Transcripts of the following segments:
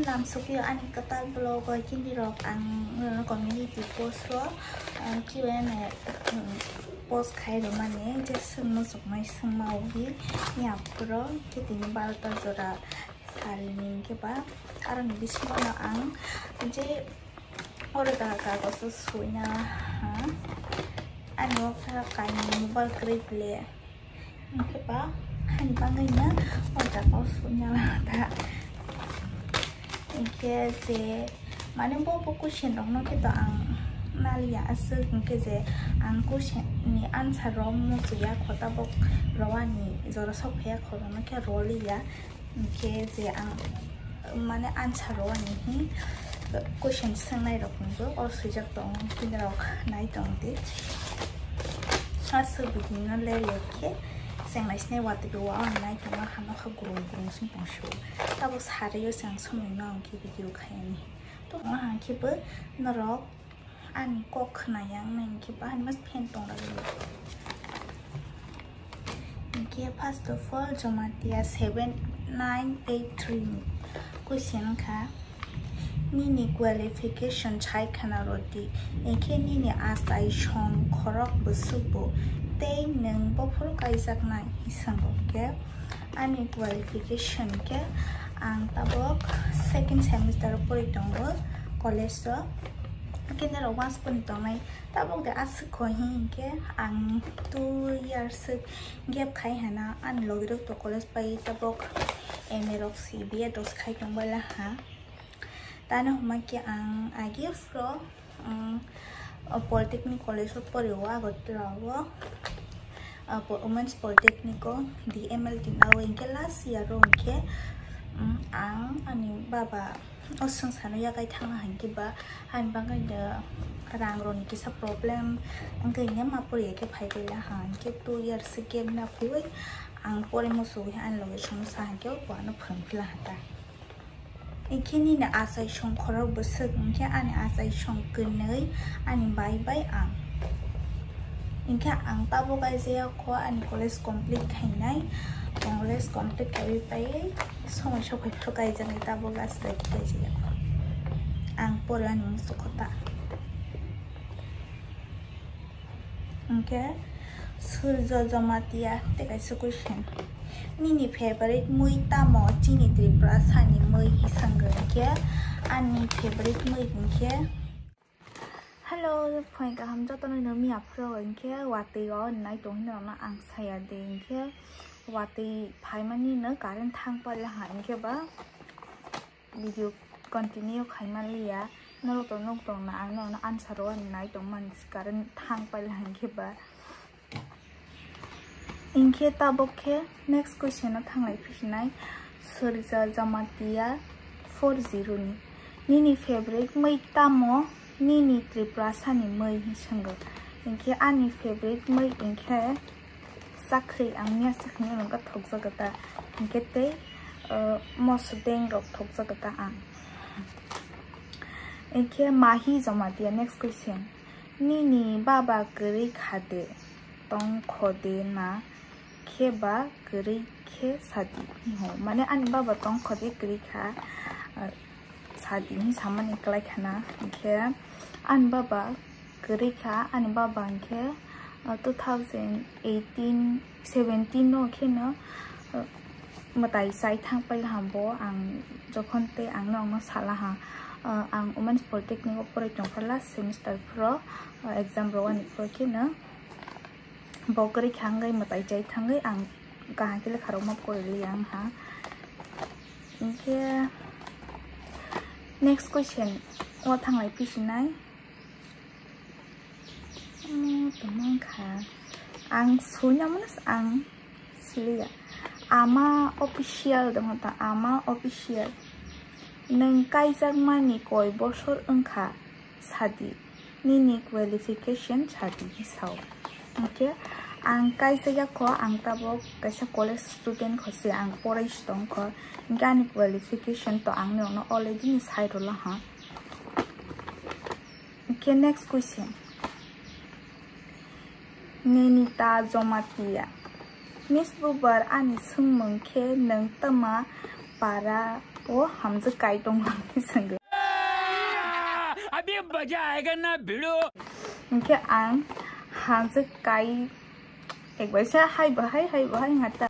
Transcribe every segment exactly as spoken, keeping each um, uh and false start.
Lamsukyo ani kwtal vlog o kindirok ang community post o Q and A post khai rwmani je swng muchuknai swngma ugwi ni aphuru khe tini barota jora salni hwnkhe ba aroni bisingo no ang je oro jaga kagoso suina ha ani o kha kainwi mobile kwrwi ble. Hwnkhe ba, hani bagwino o jaga o suina lama ta. Hwnkhe je, mane bo bo question rokno khe to ang naliya aswk, hwnkhe je ang question ni answer rok muchungya kho tabok rwani jora sok phaiya kho rwno khe rwliya. Hwnkhe je ang mane answer rwani hi question swngnai rok hwnbo o swijak tongo, kinirok nai tong di. Aswk bwtwino leriyok khe cheng naisinai watwi rwo ang nai tongo, hano kha gurung gurung song tong sio. Tabo sarwi o chang somoi no ang khe video khaiyani. To ang khe bo norok ani kok khwnaya wngna hinkhe bahai mas fan tong rwdi. Hinkhe first of all, Jamatia seven nine eight three ni question wngkha, nini qualification sai khwna rwdi, hinkhe nini achai song khorok bwswk bo tei nwng bophuru kaijaknai, hwnwi swngo. Hinkhe ani qualification khe ang tabok second semester o pori tongo college o. Kinirok wansukni tongnai tabok de aswk kho hinkhe ang two years gap khai hana ani logi rok to college pai tabok M A rok si B Ed rok khai tong bai laha. Tano hwnba khe ang agi phuru, um, o Polytechnic College o pori o Agartala o, uh, po-, Women's Polytechnic o D M L tin o hinkhe last year o hinkhe, um, ang ani baba o swngchar no yakai thangna hinkhe ba, hani bagwi rang rokni kisa problem wngkha hinkhe ma poriya khe phai bai laha hinkhe two years gap na phuiwi ang pore muchungwi ani logi songsa hinkhe o bo ano phwrwng phi laha ta. Hinkhe nini achai song khorok bwswk hinkhe ani achai song kwnwi ani bai bai ang. Hinkhe ang tabuk kaijak kho ani college complete khainai. College complete khaiwi pai somoi sophai phuru kaijaknai tabuk last date kaijak kho. Ang pore ani muchuk kho ta. Hinkhe Surjo Jamatia tei kaisa question. Nini favorite mui tamo? Chini Tripura sani mui hi swngo hinkhe ani favorite mui hinkhe. Hello, phai kaham jotono no miya phuru hinkhe watwi o nai tong hinwi rokno ang saya de hinkhe watwi phaimani no current thang pale ha hinkhe ba video continue khaima liya, norok to nuk tong na, ang norokno answer rw ani nai tong mani, current thang paila hinkhe ba. Hinkhe tabok khe next question o thanglai phisinai, Surja Jamatia four zero ni, nini favorite mui tamo? Nini Tripura sani mui hi swngo. Hinkhe ani favorite mui hinkhe Chakri ang miya chakri ni nungkha thokjago ta, hinkhe tei, uh, moso deng rok thokjago ta ang. Hinkhe Mahi Jamatia, next question. Nini baba kwrwi kha de, tong kho de na, khe ba kwrwi khe sadi. Ho, mane ani baba tong kho de kwrwi kha, uh, sadi hinwi samani kwlai khana. Hinkhe ani baba kwrwi kha, ani baba hinkhe, uh, two thousand eighteen seventeen no kheno, uh, mwtai chai thang paila hambo ang jokhon tei ang nokno sala ha, uh, ang Women's Polytechnic o porai tongkha last semester phuru, uh, exam rwani phuru kheno bo kwrwi kha wngwi mwtai chai thangwi ang kaham khe lekha rokma poriliya wngha. Hinkhe next question o thanglai phisinai. Omo tongma wngkha. Ang suina mano ang siliya. Ama official dong ta, ama official. Nwng kaijakmani koi bosor wngkha sadi. Nini qualification sadi hi sao. Hinkhe ang kaisa yakho, ang tabok kaisa college student kho se, ang porai si tong kho. Hinkhe ani qualification to ang nokno already ni sai rwla ha. Hinkhe next question. Ninita Jomatia. Miss Bubar, ani swngmung khe nwng tama Para o hamjwk kai tong hinwi swngwi. अभी मजा आएगा ना भिड़ो। Hinkhe ang hamjwk kai ekbaisa hai bahai hai bahai hata.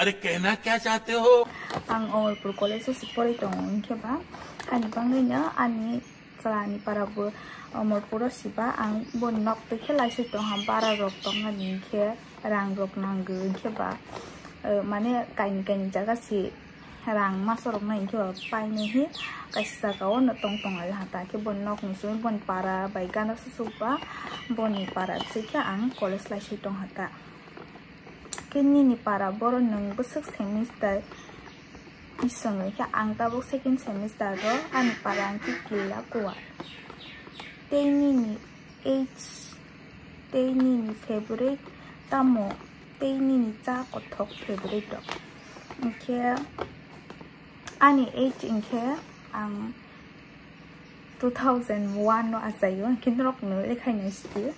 अरे कहना क्या चाहते हो? Ang Omorpur college o se porwi tongo, hinkhe ba ani bagwino ani chwlani para bo Omorpur o siba, ang boni nok twi khe laiswi tongha, bara rok tongmani hinkhe rang rok nango, hinkhe ba, eh, mane kaini kaini jaga se rang masorok nai hinkhe ba painai hi kaisa jaga o no tong tong lai hata, khe boni nok ni simi boni para bai gana susuk ba boni para se khe ang college laiswi tong hata. Khe nini para boro nwng bwswk semester? Isongo khe ang tabuk second semester o, ani para ang khe killa kuwa. Tei nini age, tei nini favorite tamo, tei nini cha kothok favorite rok? Hinkhe ani age hinkhe ang two thousand one no achaio, hinkhe norok no lekhaino sidi.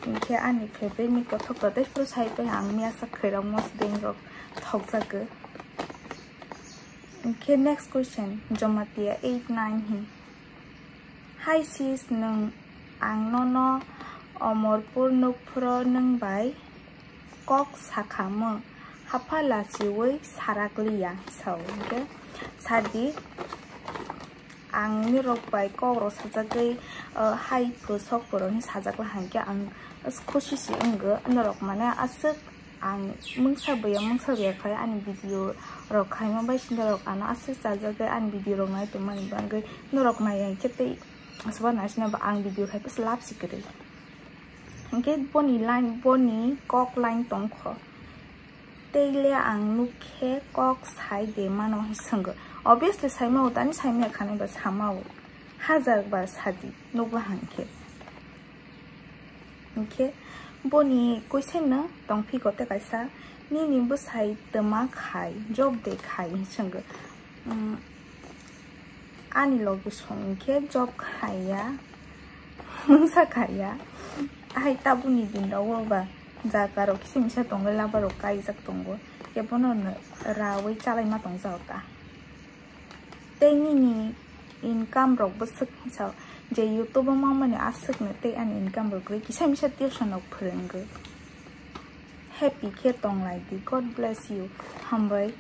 Hinkhe ani favorite ni kothok rok tei phuru sai pai ang miyasa khairokma sdeng rok thokjago. Hinkhe next question, Jomatia eight nine hi. Hi sis, nwng ang nono Omorpur nukphuru nwng bai kok sakhamu, hapha lachiwi sarakliya, sao hinkhe sadi, ang norok bai kok rok sajagwi, uh, hai phu sok phu rok hinwi sajak la hinkhe ang khusi si wngo, norok mane aswk ang mungsa buya mungsa buya khai ani video rok khaima bai si norok ano aswk chajagwi ani video rok nai tongmani bagwi norok nai hinkhe tei aswk nai sina ba ang video khai bwswk love si kwrwi. Hinkhe boni line, boni kok line tongkho. Teile ang nukkhe kok sai de mano hinwi swngo. Obviously saima o, tani saimaya khanai ba sama o. Hajar bar sadi nukla hinkhe. Hinkhe boni question no tongphiko tei kaisa, nini bwsai twma khai, job de khai hinwi swngo. Mm, ani logi song hinkhe job khaiya, mungsa khaiya. Ahai tabukni din rogo ba jaga rok kisa misa tongwi laba rok kaijak tongo. Kebono no rawi chalaima tongjago ta. Tei nini income rok bwswk hinsa je YouTube o mamani aswkno tei ani income rok kwrwi kisa misa tuition rok phwrwngwi. Happy khe tonglai di. God bless you. Hambai.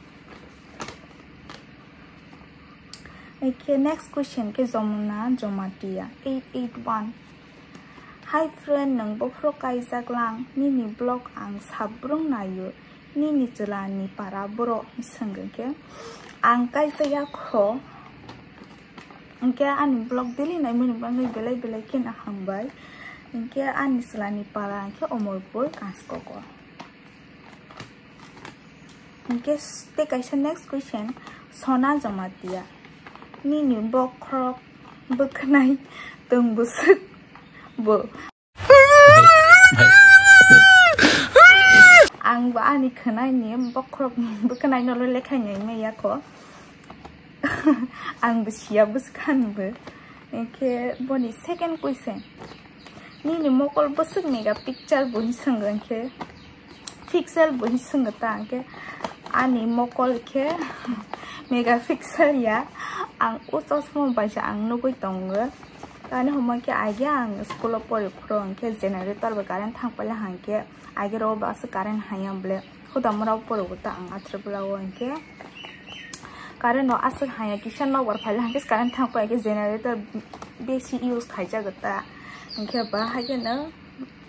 Ekhe next question khe Jomuna Jomatia eight eight one. Hi friend, nwng bophuru kaijak lang, nini vlog ang sabrung naio, nini chwla ni para borok hinwi swngwi khe ang kaijak ya kho. Hinkhe ani vlog daily naimani bagwi belai belai kheno hambai. Hinkhe ani chwla ni para hinkhe Omorpur Kanskoko. Hinkhe s-, tei kaisa next question, Sona Jamatia. Nini bokhorok bwkhnai tong bwswk bo? Ang bo ani khwnai ni bokhorok ni bwkhnai no lekha nai maya kho. Ang bo siya bwswk khan bo. Hinkhe boni second question. Nini mokol bwswk mega picture bo hinwi swngo hinkhe pixel bo hinwi swngo ta hinkhe ani mokol khe mega pixel ya. Ang o chosma bai se ang nugwi tongo. Tani hwnba khe age ang school o pori phuru hinkhe generator bai current thang paila hinkhe age ro bo aswk current haya bole. Huda mura poro bo ta ang athre bwla o hinkhe current no aswk haya kisa nokbar phaila hinkhe current thang pai khe generator besi use khaijago ta. Hinkhe ba haikhe no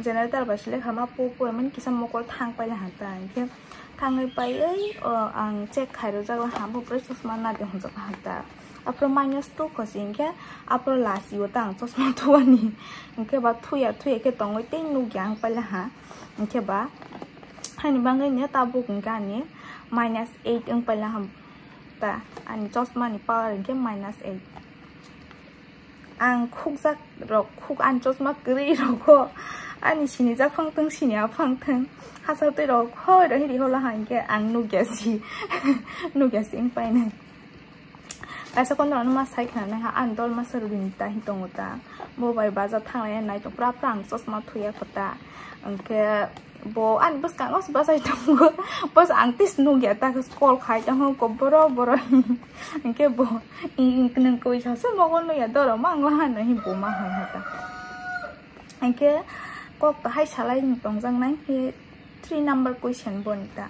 generator bai selek hama po po mani kisa mokol thang paila hanta hinkhe thangwi paiwi o ang check khairojak la ha bo bwrwi chosma nadi hwnjak la hanta. Aphuru minus two khosi hinkhe aphuru lasi o ta ang chosma thuani hinkhe ba thuya thuya khe tongwi tei nukya ang paila ha hinkhe ba. Haini bagwi no tabuk hinkhe ani minus eight wng paila ham ta, ani chosma ni power hinkhe minus eight. Ang khukjak rok khuk ani chosma kwrwi rogo ani sinijak phang thung, siniya phang thung, hachal twi rogo khoi rw hiri hola hinkhe ang nukya si nukya si wng painai. Kaisa kono ano ma sai khna naiha, ang dol masa rwgwini ta hi tongo ta. Bo bai bajar thanglai nai tong pra pra ang chosma thuya kho ta. Hinkhe Bo ani bwskango se bachai tongo. Bos ang tis nugya ta khe call khai tongo ko boro boro. Hinkhe bo nwng koi sa se mogo nugya doro mang la hano hi bo ma hai hata. Hinkhe kok to hai salai ni tongjak nai hi three number question boni ta.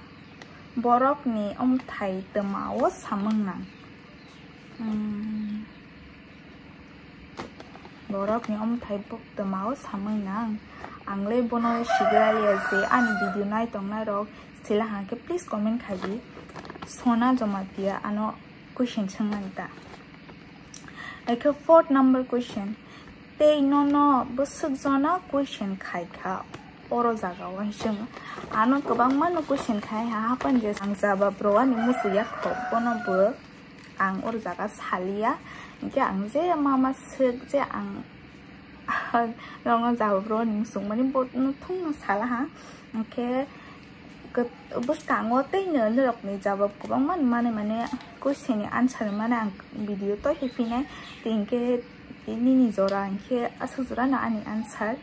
Borok ni omthai twma o samung nang. Hmm. Borok ni omthai bok twma o samung nang. Ang le bono sigra ya je ani video nai tongnai rok sila hang khe please comment khai di. Sona Jomatia ano question swngnani ta. Ekhe fourth number question. Tei nono bwswk jona question khai kha oro jaga o hinsung. Ano kwbangma no question khai ha hapan je ang jaba bro ani musu yak kho bono bo ang oro jaga salia. Hinkhe ang je mama swk je ang nono jaba bro ni musu mani bo no thung no sala ha. Hinkhe bwskango tei no norok ni jawab kwbangma mane mane question ni answer mane ang video to hepinai tei hinkhe nini jora hinkhe aswk jora no ani answer.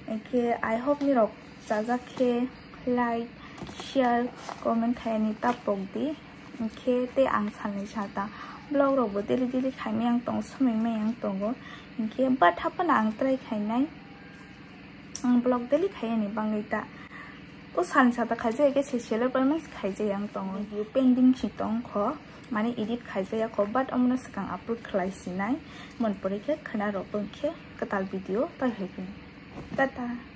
Hinkhe I hope nirok chajak khe like, share, comment khaini ta pok di. Hinkhe tei ang salni sata vlog rok bo daily daily khaimai ang tongo, swmai mai ang tongo. Hinkhe but haphano ang try khainai. Ang vlog daily khaiyani bangwi ta. O salni sata khaijaya khe se seller bai mas khaijaya ang tongo. Video pending si tong kho, mane edit khaijaya kho, but omono swkang upload khlai sinai. Mon pore khe khna rok bo khe kwtal video pai hai phini. Tata.